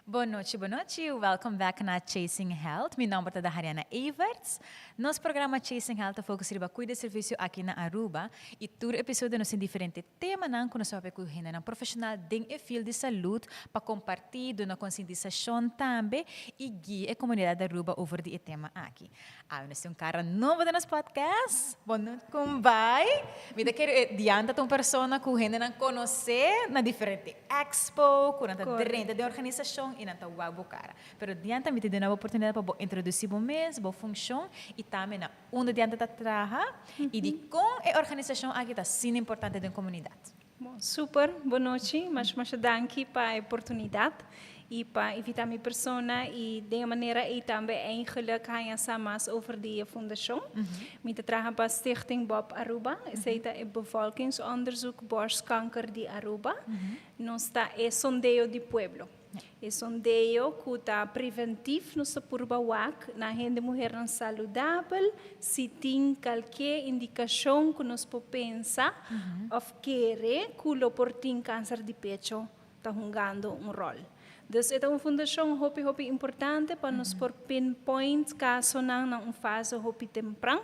Bon nochi, bon nochi. Welcome back na Chasing Health. Mi nomber ta Dahariana Everts. Nos programa Chasing Health ta focus riba cuido y servicio aki na Aruba. Y tur episodio nos tin diferente temanan cu nos ta papia cu hendenan profesional den e field di salud pa comparti, duna concientisacion tambe y guia e comunidad di Aruba over di e tema aki. Awe nos tin un cara nobo den nos podcast. Bon nochi, con bai? Mi ta kere e Diantha ta un persona cu hendenan conoce na diferente expo, cu nan ta drenta den organisacion y nan ta wak bo cara. Pero Diantha, mi ta duna bo oportunidad pa bo introduci bo mes, bo funcion y tambe na unda Diantha ta traha y dicon e organisacion aki ta asina importante den comunidad. Bon, super, bon nochi. Masha masha danki pa e oportunidad y pa invita mi persona y den e manera ey tambe eigenlijk haña sa mas over di e fundacion. Mi ta traha pa Stichting Bob Aruba, esey ta e bevolkingsonderzoek borstkanker di Aruba. Nos ta e sondeo di pueblo. E sondeo ku ta preventif nos ta purba wak na hende muhernan saludabel si tin kalke indikashon ku nos por pensa òf kere ku lo por tin kanser di pecho ta hungando un ròl. Dus e ta un fundashon hopi hopi importante pa nos por pinpoint kasonan na un fase hopi tempran.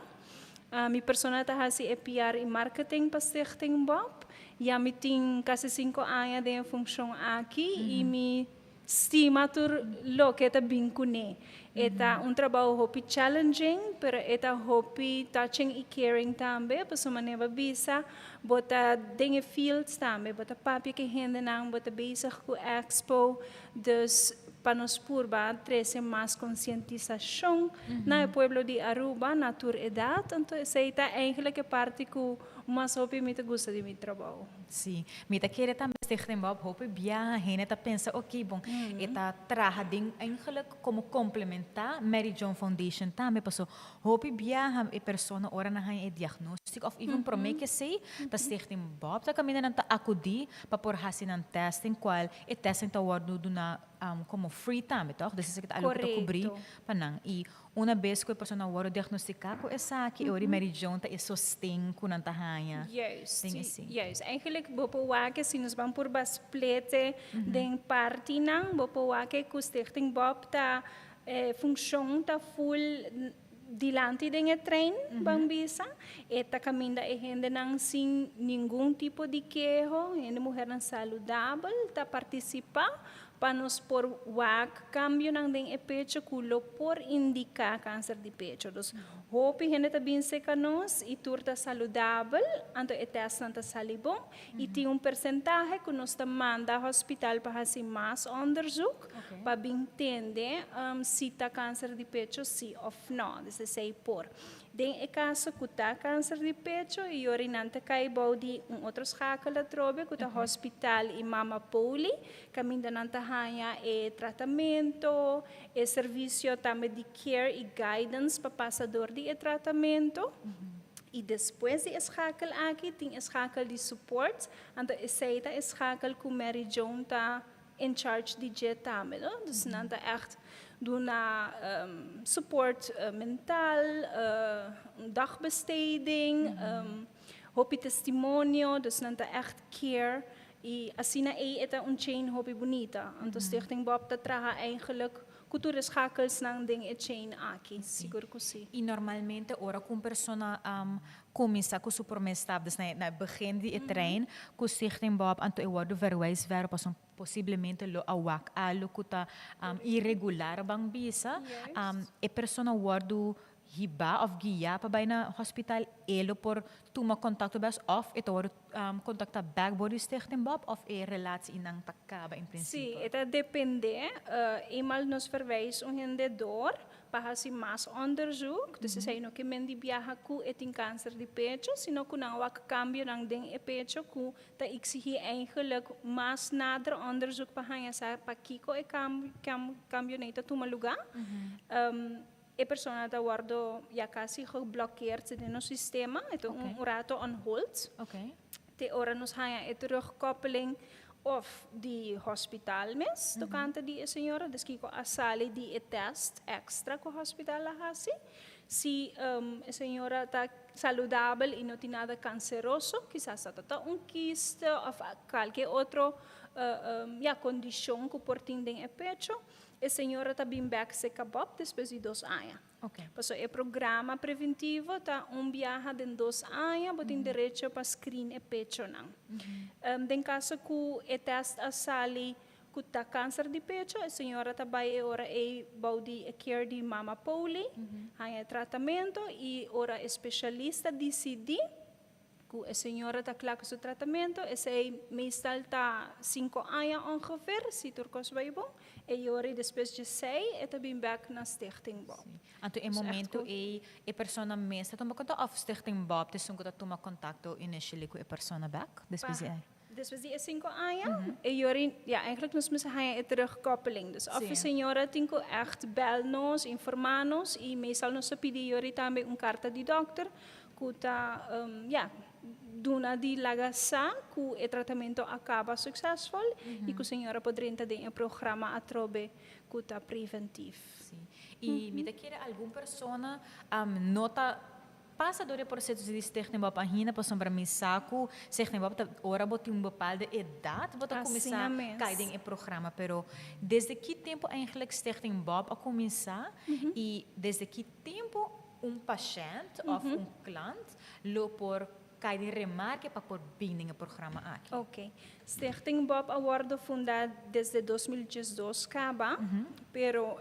Mi persona ta hasi e PR i marketing pa Stichting Bob. Ya mi tin kasi sinku aña den e funshon aki i mi stima tur loke ta bin kuné. E ta un trabou hopi challenging, pero e ta hopi touching i caring tambe, pasobra manera bo a bisa, bo ta den e fields tambe, bo ta papia ku e hendenan, bo ta bezig ku expo, dus pa nos purba trese mas konsientisashon na e pueblo di Aruba na tur edat, anto esei ta eigenlijk e parti ku Mas hopi mi ta gusta di mi trabou. Sí, mi ta kere tambe Stichting Bob hopi biaha hende ta pensa oké bon e ta traha den eigenlijk komo komplementá Mary Joan Foundation tambe paso hopi biaha e persona ora nan haña e diagnóstiko òf even promé ke esei ta Stichting Bob ta kaminda nan ta akudí pa por hasi nan testing kual e testing ta wòrdu duná komo free tambe tòg? Dus esaki ta algu ku ta kubrí pa nan i Una bes ku e persona wòrdu diagnostiká ku esaki, e ora di Mary Joan ta e sosten ku nan ta haña den esei. Juist, eigenlijk bo por wak si nos ban purba splete den partinan, bo por wak ku Stichting Bob ta e funshon ta full dilanti den e trein, ban bisa. E ta kaminda e hendenan sin ningun tipo di keho, hende muhernan saludabel ta partisipá Pa nos por wak kambionan den e pecho ku lo por indiká kanser di pecho. Dus hopi hende ta bin seka nos i tur ta saludabel, anto e tèstnan ta sali bon i tin un persentahe ku nos ta manda hospital pa hasi mas onderzoek pa bin tende si ta kanser di pecho si òf nò. Dus esei por. Den e kaso ku ta kanser di pecho e yorinan ta kai bou di un otro schakel atrobe ku ta hospital i mama poli kaminda nan ta haña e tratamento, e servisio tambe di care i guidance pa pasa dor di e tratamento. I despues di e schakel aki tin e schakel di support, anto esei ta e schakel ku Mary Joan ta in charge di dje tambe, no? Dus nan ta ègt duna support mental, dagbesteding, hopi testimonio, dus nan ta ègt care i asina ei e ta un chain hopi bunita. Anto Stichting Bob ta traha eigenlijk ku tur e schakelsnan den e chain aki, sigur ku si. I normalmente ora ku un persona Kuminsá ku su promé stap, dus na e begin di e trein ku Stichting Bob, anto e wòrdu verwijs verder pasobra posiblemente lo a wak algu ku ta iregular ban bisa. E persona wòrdu hibá òf guiá pa bai na hospital, e lo por tuma kontakto bes òf e ta wòrdu kontaktá bèk bor di Stichting Bob òf e relatie einan ta kaba en prinsipio? Sí, e ta dependé. Eenmaal nos verwijs un hende dor, pa hasi mas onderzoek, dus esei no ke men di biaha ku e tin kanser di pecho, sino ku nan wak kambionan den e pecho ku ta eksigí eigenlik mas nader onderzoek pa haña sa pakiko e kambionan ta tuma lugá. E persona ta wòrdu ya kasi geblokkeerd den nos sistema, e ta un rato on hold. Te ora nos haña e terugkoppeling of di hospital mes tokante di e señora, dus kiko a sali di e test extra ku hospital a hasi. Si e señora ta saludabel y no tin nada canceroso, kisas ta un kiste of cualkier otro ja, condicion cu por tin den e pecho, e señora ta bin back serca BOP despues di 2 aña. Paso e programa preventivo ta un biaha den 2 aña, bo tin derecho pa screen e pecho nan. Den caso cu e test a sali cu ta cancer di pecho, e señora ta bay e ora e bou di e care di Mama Poli, haya tratamento y ora especialista decidi cu e señora ta cla cu su tratamento, esey meestal ta 5 aña ongeveer, si tur cos bay bon, y ora despues di esey, e ta bin back na Stichting BOP. Anto, e Dus echt momento goed. E persona mes ta tuma contacto of Stichting BOP ta esun cu ta tuma contacto initially cu e persona back? Despues di Despues di 5 aña, e ora, ja, eigenlijk nos mester haya e terugkoppeling. Dus of e señora tin cu echt bel nos, informa nos, y meestal nos ta pidi e ora tambe un carta di dokter, cu ta, ja, duna di laga sa cu e tratamento a caba succesvol y cu señora por drenta den e programa atrobe cu ta preventief. Si. Y mi ta kere algun persona no ta pasa door e proceso di Stichting BOP ainda, pasobra mi sa cu Stichting BOP ta ora bo tin un bepaalde edad, bo ta cuminsa Asina mes. Cay den e programa, pero desde ki tempo eigenlijk Stichting BOP a cuminsa y desde ki tempo un pashent of un klant lo por cay den remarke pa por bin den e programa aki? Ok. Stichting BOP a wordo funda desde 2012 caba, pero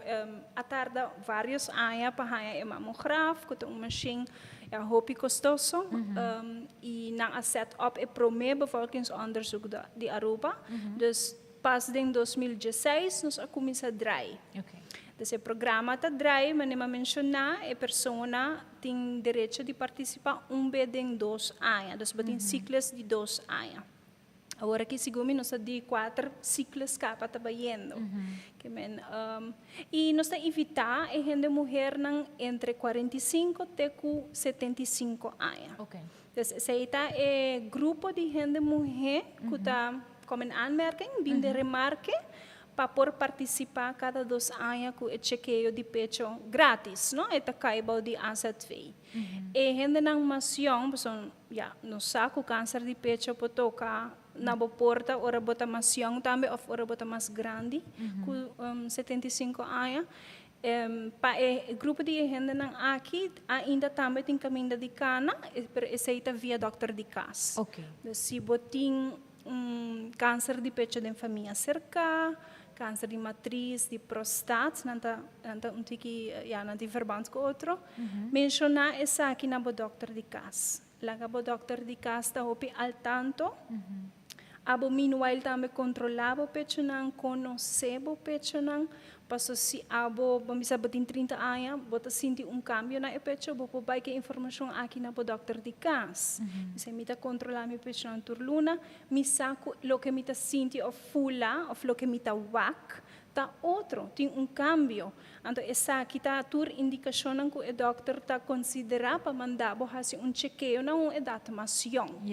a tarda varios aña pa haya e mamograaf, cu ta un machine, ja, hopi costoso, y nan a set up e prome bevolkingsonderzoek di Aruba. Dus pas den 2016 nos a cuminsa draai. Dus e programa ta draai, manera mi a menciona, e persona tin derecho di participa un bes den 2 aña. Dus bo tin cyclus di 2 aña. Awor aki segun nos ta di cuater cyclus caba ta bayendo. Kemen, y nos ta invita e hende muhernan entre 45 te cu 75 aña. Dus esey ta e grupo di hende muher cu ta komen aanmerking, bin den remarke, pa por participa cada 2 aña cu e chequeo di pecho gratis, no? E ta cay bou di AZV. E hendenan mas jong, son, ja, nos sa cu cancer di pecho por toca na bo porta ora bo ta mas jong tambe of ora bo ta mas grandi, cu 75 aña. Pa e grupo di hendenan aki ainda tambe tin caminda di cana, pero esey ta via dokter di cas. Dus si bo tin un cancer di pecho den famia cerca, cancer di matriz, di prostaat, nan ta un tiki, ja, nan tin verband cu otro, menciona esaki na bo dokter di cas. Laga bo dokter di cas ta hopi al tanto. Abo meanwhile tambe controla bo pechonan, conoce bo pechonan, paso si abo, ban bisa bo tin 30 aña, bo ta sinti un cambio na e pecho, bo por bay cu e informacion aki na bo dokter di cas. Bisa mi ta controla mi pechonan tur luna, mi sa cu loke mi ta sinti of fula, of loke mi ta wak, ta otro, tin un cambio. Anto esaki ta tur indicacionnan cu e dokter ta considera pa manda bo haci un chequeo na un edad mas jong.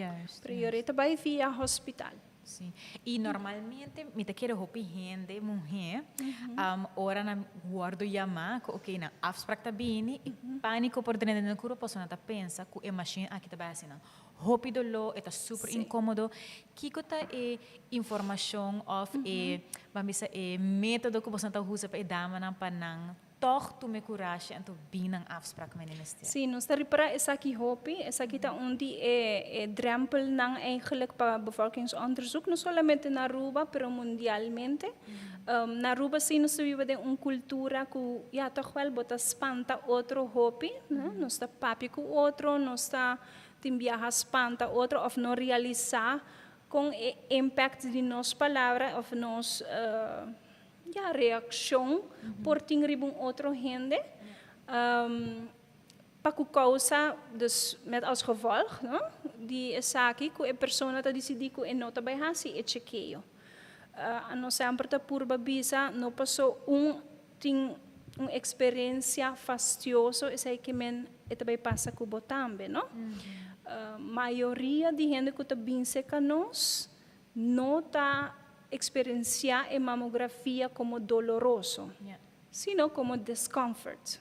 Prioridad bay via hospital. Si. Y normalmente, mi ta kere hopi hende, muher, ora nan wordo yama, cu oké, nan afspraak ta bini, y panico por drenta den curpa, paso nan ta pensa cu e machine aki ta bay asina. Hopi dolor, e ta super incomodo. Kiko ta e informacion of e, ban bisa, e metodo cu boso ta usa pa e damanan pa nan toch tuma coraje anto bin nan afspraak met minister? Si, nos ta ripara esaki hopi, esaki ta un di e drempelnan eigenlijk pa bevolkingsonderzoek, no solamente na Aruba, pero mundialmente. Na Aruba si nos ta biba den un cultura cu, ja, toch wel bo ta spanta otro hopi, no? Nos ta papia cu otro, nos ta tin biaha spanta otro of no realisa con e impact di nos palabra of nos ja, reaccion por tin riba un otro hende. Pa cu causa, dus met als gevolg, no? Di esaki cu e persona ta decidi cu e no ta bay hasi e chequeo. Nos semper ta purba bisa, no paso un tin un experiencia fastioso, esey kemen e ta bay pasa cu bo tambe, no? Mayoria di hende cu ta bin serca nos no ta experiencia e mamografia como doloroso, sino como discomfort.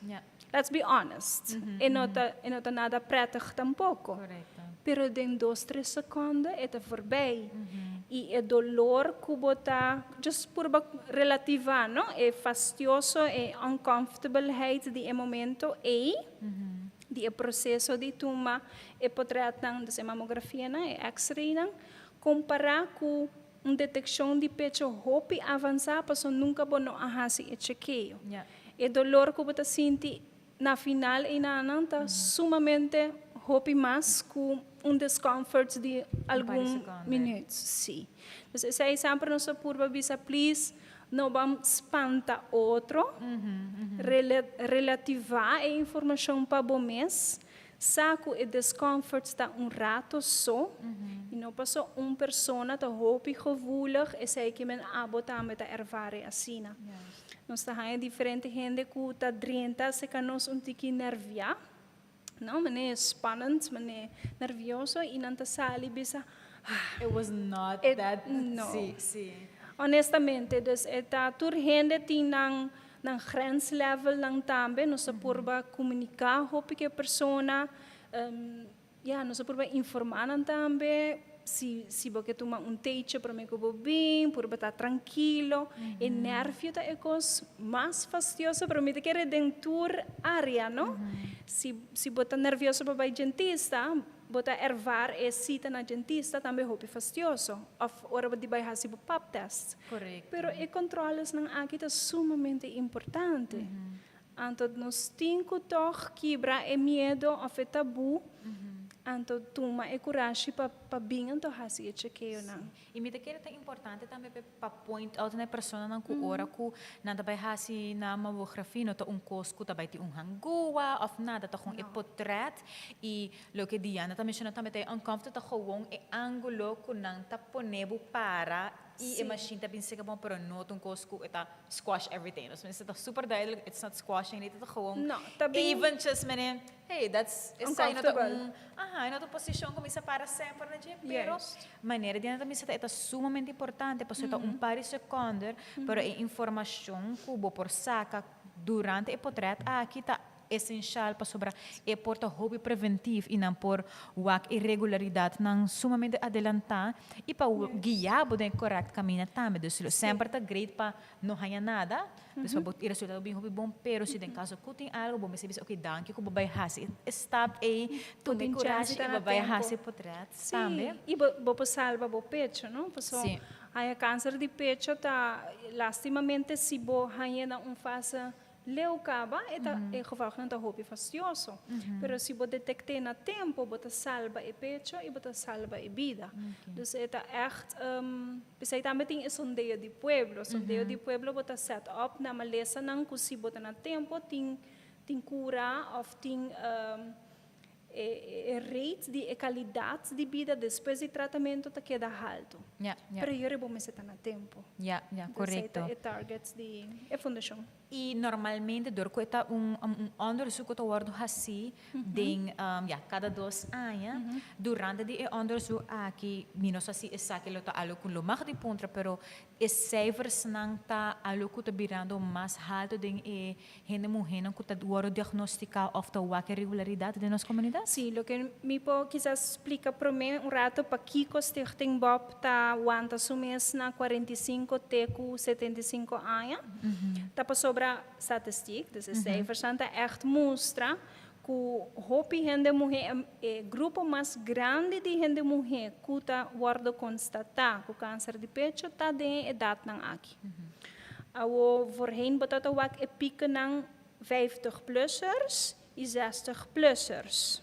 Let's be honest. E no ta nada prettig tampoco. Pero den 2, 3 seconde e ta voorbij. Y e dolor cu bo ta just por relativa, no? E fastidioso e uncomfortableheid di e momento e di e proceso di tuma e portret nan, dus e mamografia nan, e x-ray nan, compara cu un deteccion di pecho hopi avansa, paso nunca bo no a hasi e chequeo. E dolor cu bo ta sinti na final e na nan ta sumamente hopi mas cu un discomfort di algun seconde. Minuut. Si. Dus esey semper nos purba bisa, please, no ban spanta otro, relativa e informacion pa bo mes, sa cu e discomfort ta un rato so, y no paso un persona ta hopi gevoelig, esey kiermen abo tambe ta ervaren asina. Nos ta haya diferente hende cu ta drenta serca nos un tiki nervia, no, mane spannend, mane nervioso, y nan ta sali bisa, It was not that. No. Si, si. Honestamente, dus e ta tur hende tin nan grenslevel nan tambe, nos ta purba comunica hopi cu e persona, ja, nos ta purba informa nan tambe, si bo kier tuma un theetje prome cu bo bin, purba ta trankilo. E nervio ta e cos mas fastidioso, pero mi ta kere den tur area, no? Si bo ta nervioso pa bay dentista, bo ta ervaar e cita na dentista tambe hopi fastidioso. Of ora bo di bay hasi bo pap test. Pero e controles nan aki ta sumamente importante. Anto nos tin cu toch kibra e miedo of e tabu. Anto tuma e corashi pa bin anto hasi e chequeo nan. Y mi ta kere ta importante tambe pa point out na persona nan cu ora cu nan ta bay hasi na mamografia, no ta un cos cu ta bay tin un hangua of nada, ta gewoon e portret y loke Diana ta menciona tambe ta e uncomfortable ta gewoon e angulo cu nan ta pone bo para y e machine ta bin seka bon, pero no ta un cos cu e ta squash everything. Dus mensen ta super duidelijk, it's not squashing, niet ta gewoon No, ta bin eventjes mene, hey, that's esey no ta uncomfortable. Un, aha, no ta posicion cu mi para semper na dje, pero manera Diana tambe ta sumamente importante, pasobra ta un par di seconde, pero e informacion cu bo por saca durante e portret aki ta esencial pasobra e por ta hopi preventief y nan por wak irregularidad nan sumamente adelanta y pa guia bo den correct camino tambe. Dus semper ta great pa no haya nada, dus pa bo e resultado bin hopi bon, pero si den caso cu tin algo, bo mester bisa, okay, danki cu bo bay hasi stap e, tuma tin corashi chance ta e na bo bay tempo. Hasi portret tambe. Y bo por salba bo pecho, no? Paso haya cancer di pecho ta lastimamente si bo haya na un fase leu caba, e ta e gevolgen ta hopi fastidioso. Pero si bo detecte na tempo, bo ta salba e pecho y bo ta salba e bida. Dus e ta echt, pesey tambe tin e sondeo di pueblo. Sondeo di pueblo bo ta set up na malesa nan cu si bo ta na tempo tin cura of tin e rate di e calidad di bida despues di tratamento ta keda halto. Pero yo bo mester ta na tempo. Dus e targets di e fundacion. Y normalmente door cu ta un onderzoek cu ta wordo hasi den ja, cada 2 aña, durante di e onderzoek aki, mi no sa si esaki lo ta algo cu lo mag di puntra, pero e cijfers nan ta algo cu ta birando mas halto den e hende muhe cu ta wordo diagnostica of ta wak irregularidad den nos comunidad? Si, loke mi por kisas splica prome un rato pakico Stichting Bob ta wanta su mes na 45 te cu 75 aña. Ta pasobra statistiek, dus e cijfers ta echt mustra cu hopi hende muhe, e grupo mas grandi di hende muhe cu ta wordo constata cu cancer di pecho ta den edad nan aki. Awo voorheen bo ta wak e pieken nan 50-plussers y 60-plussers.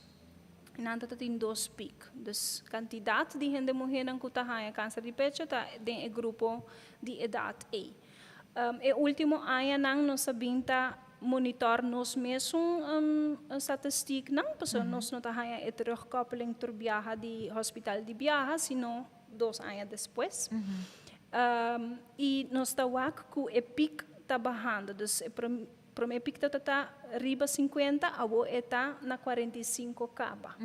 En dan dat tin dos piek. Dus cantidad di hende muhe nan cu ta haya cancer di pecho ta den e grupo di edad E. E ultimo aña nan nos a bin ta monitor nos mes un statistiek nan, pasobra nos no ta haya e terugkoppeling tur biaha di hospital di biaha, sino 2 aña despues. Y nos ta wak cu e piek ta bahando, dus e prome piek ta riba 50, awo e ta na 45 caba.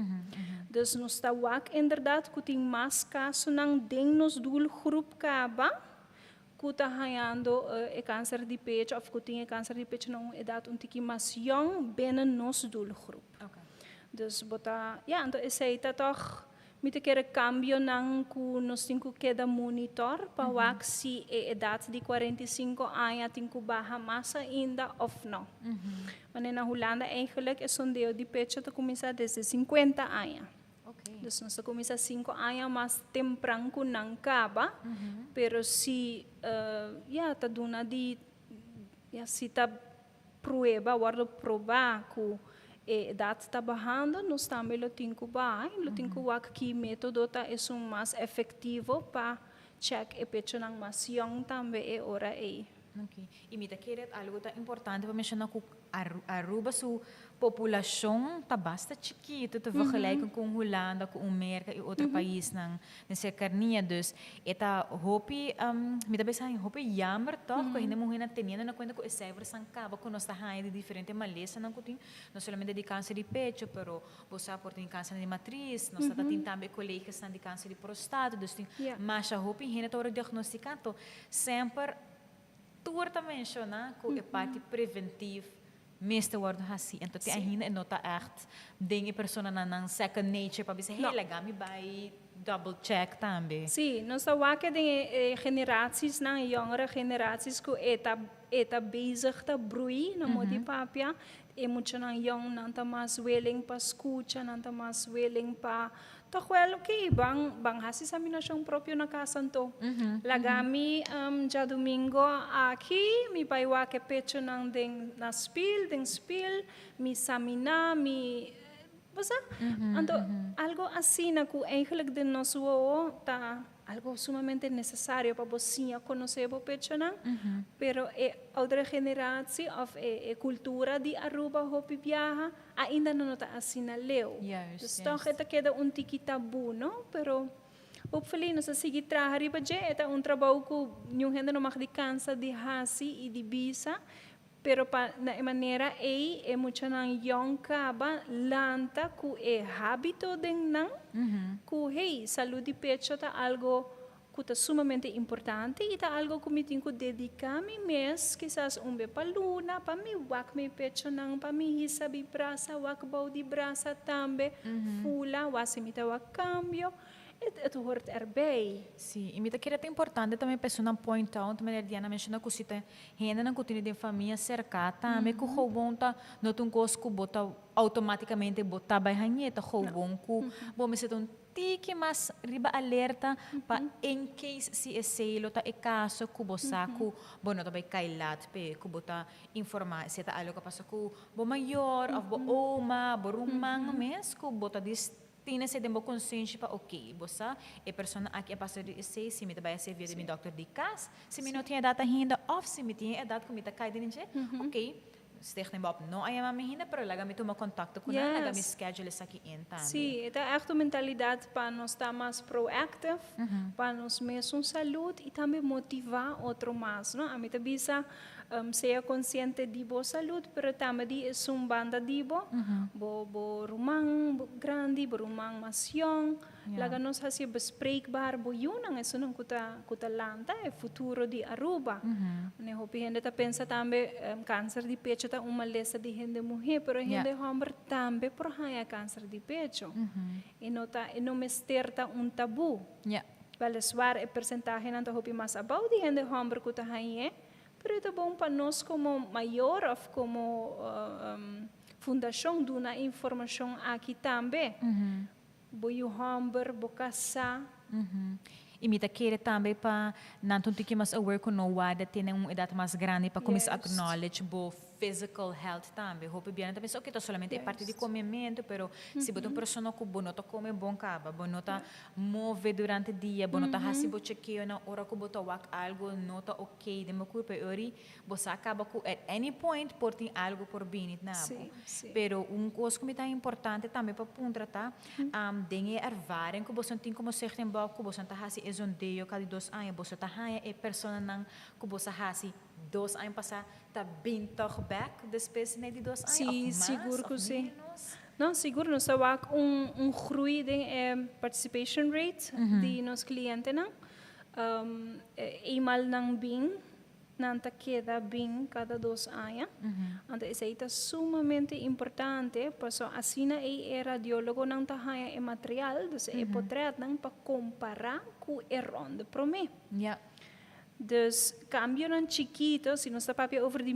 Dus nos ta wak inderdaad cu tin mas caso nan den nos doelgroep caba, cu Ku ta hañando e kanser di pecho òf ku tin e kanser di pecho na un edat un tiki mas yòn binnen nos doelgroep. Dus bo ta, ya, anto esei ta tòg mi ta kere kambionan ku nos tin ku keda monitor pa wak si e edat di 45 aña tin ku baha mas ainda òf nò. Manera na Hulanda eigenlijk e sondeo di pecho ta kuminsá desde 50 aña. Dus nos ta kuminsá 5 aña mas tempran ku nan kaba, pero si ya ta duna di ya si ta prueba wòrdu probá ku e edat ta bahando, nos tambe lo tin ku baha i lo tin ku wak ki método ta esun mas efektivo pa chèk e pechonan mas yòn tambe e ora ei. Ok. I mi ta kere algu ta importante pa menshoná ku Aruba su populashon ta basta chikitu te vergelijken ku un Hulanda, ku un Merka i otro paisnan den serkania. Dus e ta hopi, mi ta bisa hopi jammer tòg ku hende muhénan teniendo na kuenta ku e sèifersnan kaba ku nos ta haña di diferente malesanan ku tin, no solamente di kanser di pecho, pero bo sa por tin kanser di matris, nos ta tin tambe e kolegasnan di kanser di prostata, dus tin masha hopi hende ta wòrdu diagnostiká. Anto semper Tur ta menciona cu e parti preventiv mester wordo haci. Enton te ainda e no ta echt den e personanan nan second nature pa bisa, hey, laga mi bay double check tambe. Sí, nos ta wak den e generatiesnan, e jongere generaties cu e ta e ta bezig ta brui na modo di papia. E muchanan yong nan ta mas willing pa scucha, nan ta mas willing pa Toch wel oké, ban ban hasi saminashon propio na kas anto. Laga mi djadumingo aki mi bai wak e pechonan den na spil, den spil, mi saminá, mi bo sa? Anto algo asina ku eigenlijk den nos wowo ta algo sumamente necesario pa bo siña conoce bo pechonan, pero e oudere generatie of e e cultura di Aruba hopi biaha ainda no ta asina leu. Dus toch e ta keda un tiki tabu, no? Pero hopefully nos a sigui traha riba dje, e ta un trabou cu niun hende no mag di cansa di haci y di bisa, Pero pa na e manera ei e muchanan yòn kaba lanta ku e hábito den nan ku hey, salú di pecho ta algo ku ta sumamente importante i ta algo ku mi tin ku dediká mi mes kisas un be pa luna pa mi wak mi pechonan, pa mi hisa mi brasa, wak bou di brasa tambe, fula, wak si mi ta wak kambio. Het hoort erbij. Sí, i mi ta kere ta importante tambe pa esunnan point out, manera Diana menciona ku si ta hendenan ku tene den famia serka tambe ku gewoon ta no ta un kos ku bo ta automaticamente bo ta bai hañ'é, ta gewoon ku bo mester ta un tiki mas riba alerta pa en case si esei lo ta e kaso ku bo sa ku bo no ta bai kai lat p'e, ku bo ta informa si e ta algo ku a pasa ku bo mayor òf bo oma, bo ruman mes ku bo ta dis. Tin esei den bo konsenshi pa oke, bo sa, e persona aki a pasa di esei, si mi ta bai hasi via di mi dòkter di kas, si mi no tin edat ainda òf si mi tin e edat ku mi ta kai den dje, oke, Stichting Bob no a yama mi ainda, pero laga mi tuma kontakto ku nan, laga mi schedule esaki in tambe. Sí, e ta ègt un mentalidat pa nos ta mas proactive, pa nos mesun salud i tambe motivá otro mas, no? Ami ta bisa, Sea konsiente di bo salud, pero tambe di esun banda di bo, bo bo ruman grandi, bo ruman mas yòn. Laga nos hasi bespreekbaar bo yunan, esunnan ku ta ku ta lanta e futuro di Aruba. Manera hopi hende ta pensa tambe kanser di pecho ta un malesa di hende muhé, pero e hende hòmber tambe por haña kanser di pecho. E no ta e no mester ta un tabú. Weliswaar e persentahenan ta hopi mas abou di hende hòmber ku ta hañ'é, pero e ta bon pa nos komo mayor òf komo fundashon duna e informashon aki tambe. Bo yu hòmber, bo kasá. I mi ta kere tambe pa nan ta un tiki mas aware ku no warda tene un edat mas grandi pa kuminsá acknowledge bo physical health tambe. Hopi bianan ta pensa, ok, ta solamente e parti di komementu, pero si bo ta un persona ku bo no ta kome bon kaba, bo no ta move durante dia, bo no ta hasi bo chekeonan ora ku bo ta wak algu no ta ok den bo kurpa, e ori bo sa kaba ku at any point por tin algu por bini na bo. Pero un kos ku mi ta importante tambe pa puntra ta, den e ervaring ku boso tin komo Stichting Bob, ku boso ta hasi e sondeo kada 2 aña, boso ta haña e personanan ku boso a hasi 2 aña pasá ta bin tòg bèk despues di 2 aña òf mas sigur òf ku sí. ménos? No, sigur nos ta wak un un groei den e participation rate di nos klientenan. Eenmaal nan bin, nan ta keda bin cada 2 aña. Anto esey ta sumamente importante, paso asina e radiologo nan ta haya e material, dus e portret nan pa compara cu e ronde prome. Dus cambio nan chikito, si nos ta papia over di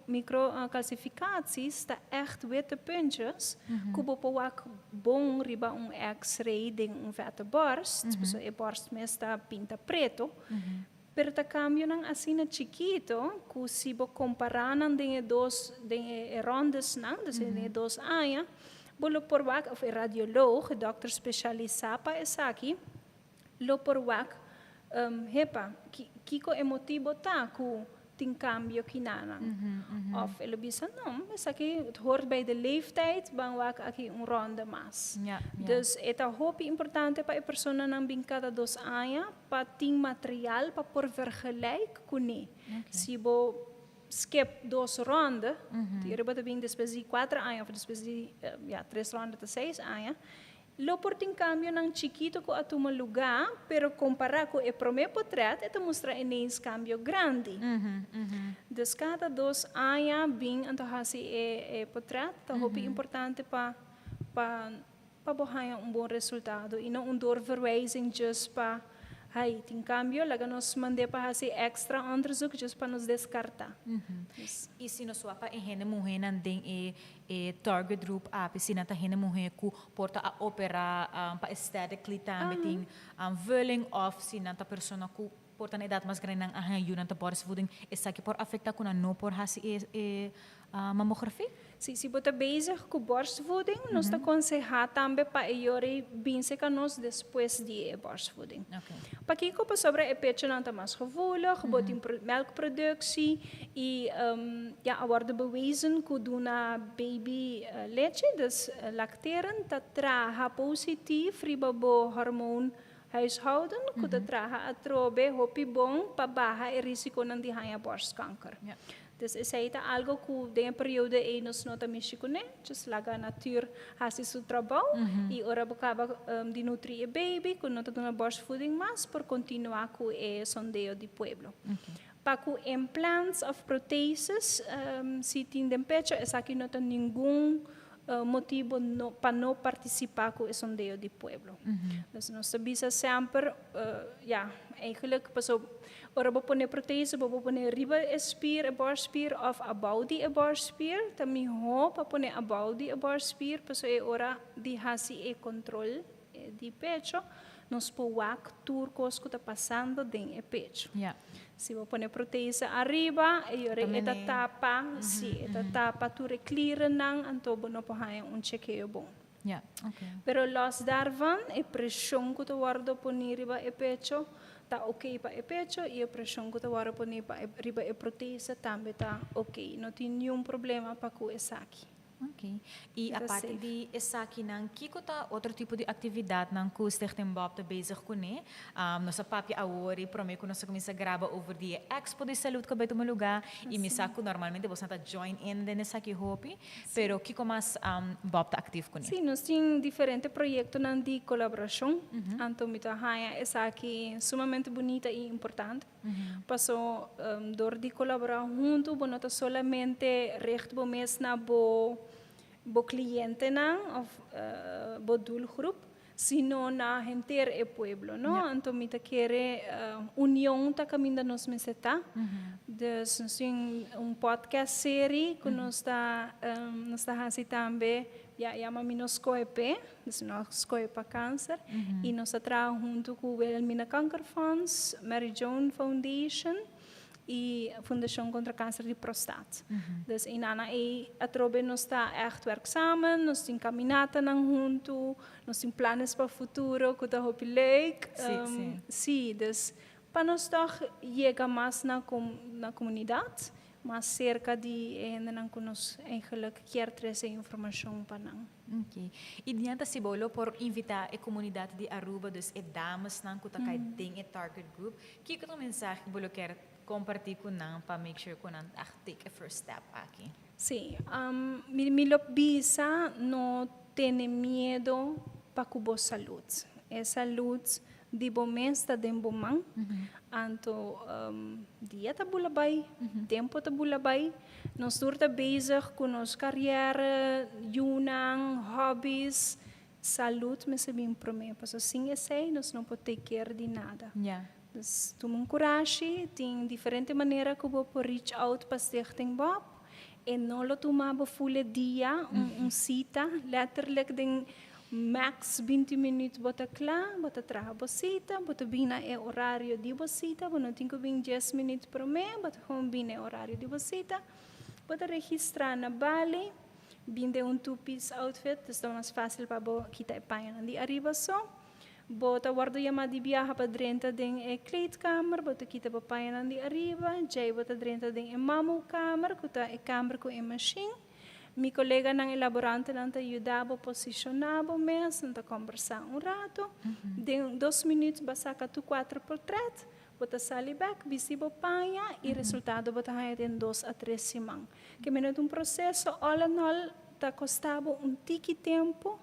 microcalcificaties, ta echt witte puntjes, cu bo por wak bon riba un x-ray den un vette borst, mm e borst mes ta pinta preto. Pero ta cambio nan asina chikito, cu si bo compara nan den e dos den e rondes nan, dus den e 2 aña, bo lo por wak, of e radioloog, e dokter specialisa pa esaki, lo por wak, hepa, kiko e motibo ta cu tin cambio kinanan. Of e lo bisa, no, esaki het hoort bij de leeftijd, ban wak aki un ronde mas. Dus e ta hopi importante pa e persona nan bin cada 2 aña pa tin material pa por vergelijk cune. Si bo skip dos ronde, mm -hmm. Bin despues di 4 aña of despues di ja, tres ronde te 6 aña, lo por tin cambio nan chikito cu a tuma lugar, pero compara cu e prome portret, e ta mustra ineens cambio grandi. Dus cada 2 aña bin anto hasi e portret, ta hopi importante pa bo haya un bon resultado y no un doorverwijzing just pa hey, tin cambio, laga nos manda pa hasi extra onderzoek just pa nos descarta. Dus, Y si nos wak pa e hende muhe nan den e target group aki, si nan ta hende muhe ku por ta a opera pa aesthetically tambe tin vulling of si nan ta persona ku por ta na edad mas grandi, nan a haña yu, nan ta borstvoeding, esaki por afecta ku nan no por hasi e mammografie? Si, si bo ta bezig cu borstvoeding, nos ta aconseha tambe pa e yori bin serca nos despues di e borstvoeding. Pakico? Pasobra e pecho nan ta mas gevoelig, bo tin melkproductie y ja, er wordt bewezen cu duna baby leche, dus lacteren, ta traha positief riba bo hormoon huishouden, cu ta traha atrobe hopi bon pa baha e risico nan di haya borstkanker. Dus esey ta algo cu den e periode ey nos no ta mishi cune, just laga natuur hasi su trabou y ora bo caba di nutri e baby, cu no ta duna borstvoeding mas, por continua cu e sondeo di pueblo. Pa cu implants of protheses, si tin den pecho, esaki no ta ningun motibo no, pa no participa cu e sondeo di pueblo. Dus nos ta bisa semper, ja, eigenlijk paso ora bo pone prothese, bo pone riba e spier, e borstspier of abou di e borstspier, ta miho pa pone abou di e borstspier, paso e ora di hasi e control di pecho, nos por wak tur cos cu ta pasando den e pecho. Si bo pone prothese ariba, e ora Tambe e ta tapa, si, e ta tapa tur e klieren nan, anto bo no por haya un chequeo bon. Pero los daarvan, e presion cu ta wordo poni riba e pecho, ta ok pa e pecho y e presion cu ta wordo poni pa e, riba e prothese tambe ta ok. No tin ningun problema pa cu esaki. Ok. Y Ta aparte safe. di esaki nan, kiko ta otro tipo di actividad nan cu Stichting Bob ta bezig cune? Nos a papia awor y prome cu nos a cuminsa graba over di Expo di Salud cu bay tuma lugar y mi sa cu normalmente bo ta join in den esaki hopi, pero kiko mas Bob ta actief cune? Si, nos tin diferente proyecto nan di colaboracion. Anto mi ta haya esaki sumamente bunita y importante. Paso door di colabora hunto, bo no ta solamente richt bo mes na bo cliente nan of bo doelgroep, sino na henter e pueblo, no? Anto mi ta kere union ta caminda nos mester ta. Dus nos tin un podcast serie cu nos ta hasi tambe, ja, yama Mi No Scohe P'e, dus no scohe pa cancer. Y nos ta traha hunto cu Wilhelmina Kankerfonds, Mary Joan Foundation y Fundacion contra Cancer di Prostaat. Dus inana e atrobe nos ta echt werk samen, nos tin caminata nan hunto, nos tin planes pa futuro, cu ta hopi leuk. Si, dus pa nos toch yega mas na comunidad, mas cerca di hendenan cu nos eigenlijk kier trece informacion pa nan. Ok. Y diante si bo lo por invita e comunidad di Aruba, dus e dames nan cu ta cay den e target group, kiko ta un mensahe cu bo lo kier comparti cu nan pa make sure cu nan echt take a first step aki? Si, mi lo bisa no tene miedo pa cu bo salud. E salud. Di bo mes ta den bo man. Anto dia ta bula bay, tempo ta bula bay. Nos tur ta bezig cu nos carrière, yunan, hobbies. Salud mester bin prome, pasobra sin esey nos no por take care di nada. Dus tuma un curashi, tin diferente manera cu bo por reach out pa Stichting Bob. E no lo tuma bo full e dia, un cita, letterlijk den max 20 minuut bo ta cla, bo ta traha bo cita, bo ta bin na e horario di bo cita, bo no tin cu bin 10 minuut prome, bo ta gewoon bin na e horario di bo cita. Bo ta registra na bali, bin den un two-piece outfit, dus ta mas facil pa bo kita e pañanan di ariba so. Bo ta wordo yama di biaha pa drenta den e kleedkamer, bo ta kita bo pañanan di ariba, djei bo ta drenta den e mammokamer, cu ta e kamer cu e machine. Mi coleganan e laborantenan ta yuda bo posiciona bo mes, nan ta combersa un rato. Den 2 minuut bo a saca tur cuatro portret, bo ta sali bek, bisti bo paña y resultado bo ta haya den 2 a 3 siman. Ke men un proceso, all in all, ta costa bo un tiki tempo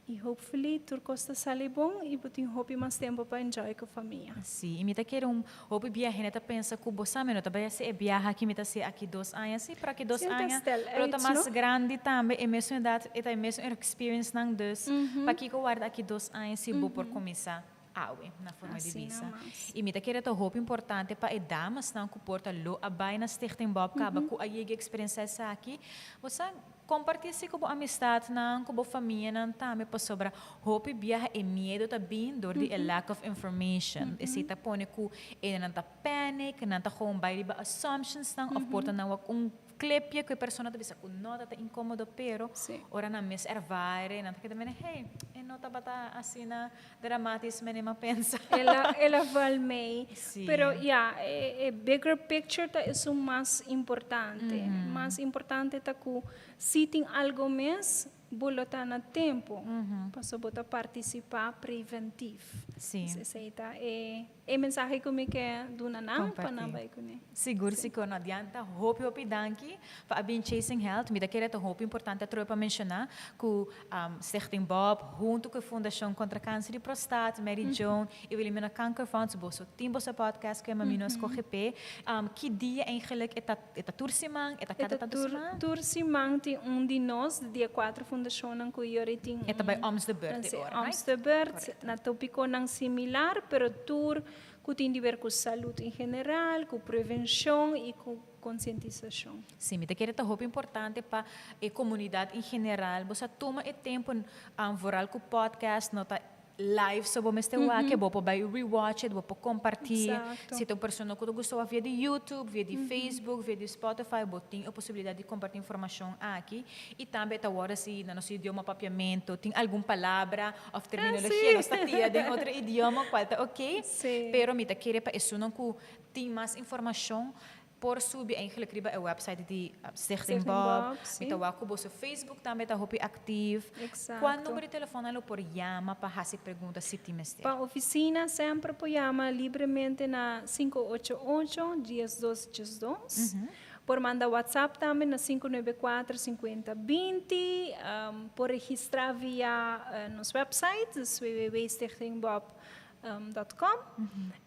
y hopefully tur cos ta sali bon y bo tin hopi mas tempo pa enjoy cu famia. Si, y mi ta kere un hopi biaha ta pensa cu bo sa, no ta bay e biaha aki mi ta haci aki 2 aña, si, pero aki 2 aña, pero ta mas no? Grandi tambe, e mesun edad, e ta e mesun experience nan, dus, pakico warda aki 2 aña si bo por cuminsa awe, na forma di Asina bisa. Mas. Y mi ta kere ta hopi importante pa e dames nan cu por ta lo a bay na Stichting Bob caba cu a yega experiencia esaki. Bo comparti asina cu bo amistad nan, cu bo famia nan tambe, pasobra hopi biaha e miedo ta bin door di e lack of information. Esey ta pone cu e nan ta panic, nan ta gewoon bay riba assumptions nan, of por ta nan wak un clipje cu e persona ta bisa cu no ta incomodo, pero ora nan mes ervaren, nan ta keda mene, "Hey, e no tabata asina dramatisch manera m'a pensa." El a val mee. Pero ja, e bigger picture ta esun mas importante. Mas importante ta cu si tin algo mes, bo lo ta na tempo. Paso bo ta participa preventief. Esey ta e mensahe cu mi ke duna nan pa nan Comparti. Bay cune. Sigur, sigur. No, Diantha, hopi, hopi danki pa a bin Chasing Health. Mi ta kere ta hopi importante atrobe pa menciona cu Stichting Bob, hunto cu Fundacion contra Cancer di Prostaat, Mary Joan y Wilhelmina Kankerfonds, boso tin boso podcast cu e Mami No Scoge Pe. Ki dia eigenlijk e ta tur siman, e ta cada E ta tanto tur, siman? Tur siman tin un di nos, di cuatro fundacionnan cu yori tin E ta bay om de beurt Si, ora, om right? De beurt, na topiconan similar, pero tur cu tin di ber cu salud en general, cu prevencion y cu concientisacion. Si, mi ta kere ta hopi importante pa e comunidad en general. Bo tuma e tempo vooral cu podcast no ta live, so bo mester wak, bo por bay rewatch it, bo por comparti. Si tin un persona cu gusta via di YouTube, via di Facebook, via di Spotify, bo tin e posibilidad di comparti informacion aki. Y tambe ta awor si na nos idioma Papiamento, tin algun palabra of terminologia, nos ta tira den otro idioma, cual ta ok. Pero mi ta kere pa esunnan cu tin mas informacion por subi eigenlijk riba e website di Stichting Stichting Bob. Bob, si. Mi ta wak cu boso Facebook tambe ta hopi actief. Cual number di telefon lo por yama pa haci pregunta si tin mester? Pa oficina semper por yama libremente na 588-1212. Por manda WhatsApp tambe na 594-5020. Por registra via nos website, dus www.stichtingbob.com.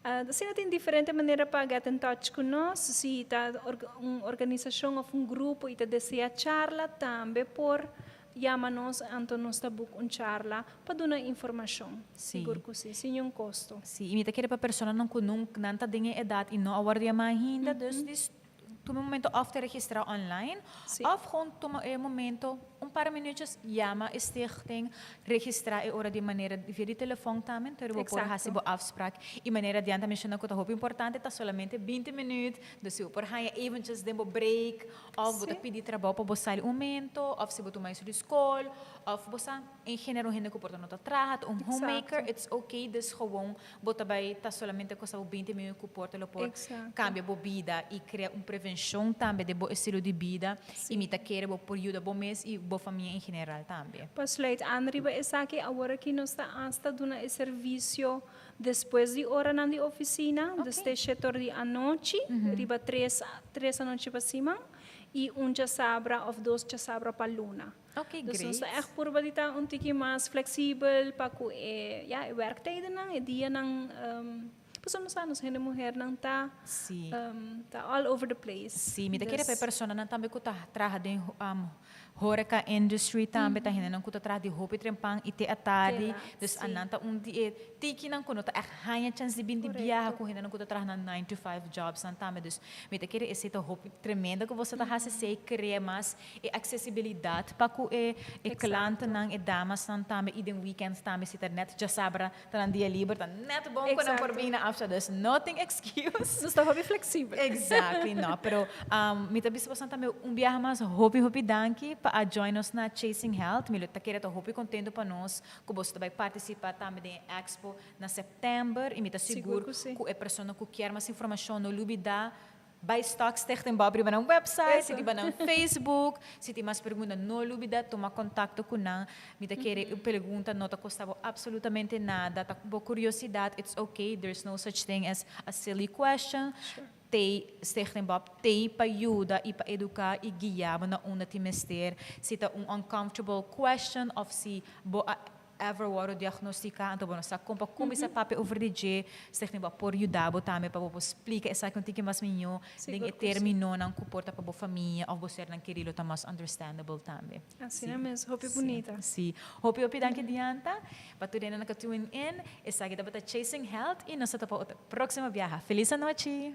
Asina tin diferente manera pa get in touch cu nos. Si ta un organisacion of un grupo y ta desea charla, tambe por yama nos, anto nos ta book un charla pa duna informacion. Sigur cu si, sin ningun costo. Si, y mi ta kere pa personanan cu nan ta den edad y no a wordo yama ainda, dus tuma un momento of te registra online, of gewoon tuma un momento, un paar minuutjes, yama e stichting, registra e ora di manera via di telefon tambe, pero bo por haci bo afspraak. Y manera Diantha menciona cu ta hopi importante, ta solamente 20 minuut, dus si bo por haya eventjes den bo break, of bo ta pidi trabou pa bo sali un momento, of si bo ta maestro di school, of bo sa en general hende cu por ta no ta traha, un homemaker, it's okay, dus gewoon bo ta bay ta solamente cosa bo 20 minuut cu por te lo por cambia bo bida y crea un prevencion tambe di bo estilo di bida y mi ta kere bo por yuda bo mes y bo famia en general tambe. Pa sluit aan riba esaki, awor aki nos ta hasta duna e servicio despues di ora nan di oficina, dus te 7'or di anochi, riba 3 anochi pa siman, y 1 diasabra of 2 diasabra pa luna. Dus nos ta echt purba di ta un tiki mas flexibel pa cu e, ja, e werktijdennan, e dianan, pasobra nos sa nos hende muhernan ta, ta all over the place. Sí, mi ta kere pa e personanan tambe cu ta traha den horeca industry tambe ta hendenan cu ta traha di hopi trempan y te atardi. Dus anan ta un di e tikinan cu no ta echt haña chance di bin di biaha cu hendenan cu ta traha nan nine to five jobs nan tambe. Dus mi ta kere esey ta hopi tremendo cu boso ta haci esey, crea mas e accesibilidad pa cu e klantenan, e damasnan tambe y den weekends tambe si ta net djasabra ta nan dia liber ta net bon cu nan por bin na afspraak. Dus no tin excuse. Nos ta hopi flexibel. Exactly, no. Pero mi ta bisa bosonan tambe un biaha mas hopi hopi danki pa a join nos na Chasing Health. Mi lo ta kere ta hopi contento pa nos cu boso ta bay participa tambe den e expo na september y mi ta sigur cu e persona cu kier mas informacion no lubida Bai Stock Stichting Bob riba nan website, riba nan Facebook. Si tin mas pregunta, no lubida tuma contacto cu nan. Mi ta kere e pregunta no ta costa bo absolutamente nada. Ta bo curiosidad, it's okay, there's no such thing as a silly question. Tei Stichting Bob tei pa yuda y pa educa y guia bo na unda tin mester. Si ta un uncomfortable question of si bo a ever wòrdu diagnostiká, anto bo no sa kon pa kuminsá papia over di dje, Stichting bo a por yuda bo tambe pa bo por splika esaki un tiki mas mihó den e términonan ku por ta pa bo famia òf bo sernan kerí lo ta mas understandable tambe. Asina mes, hopi bunita. Sí. Hopi hopi danki Diantha pa tur hende nan ku tune in. Esaki tabata Chasing Health i nos ta topa otro próksimo biaha. Felis anochi!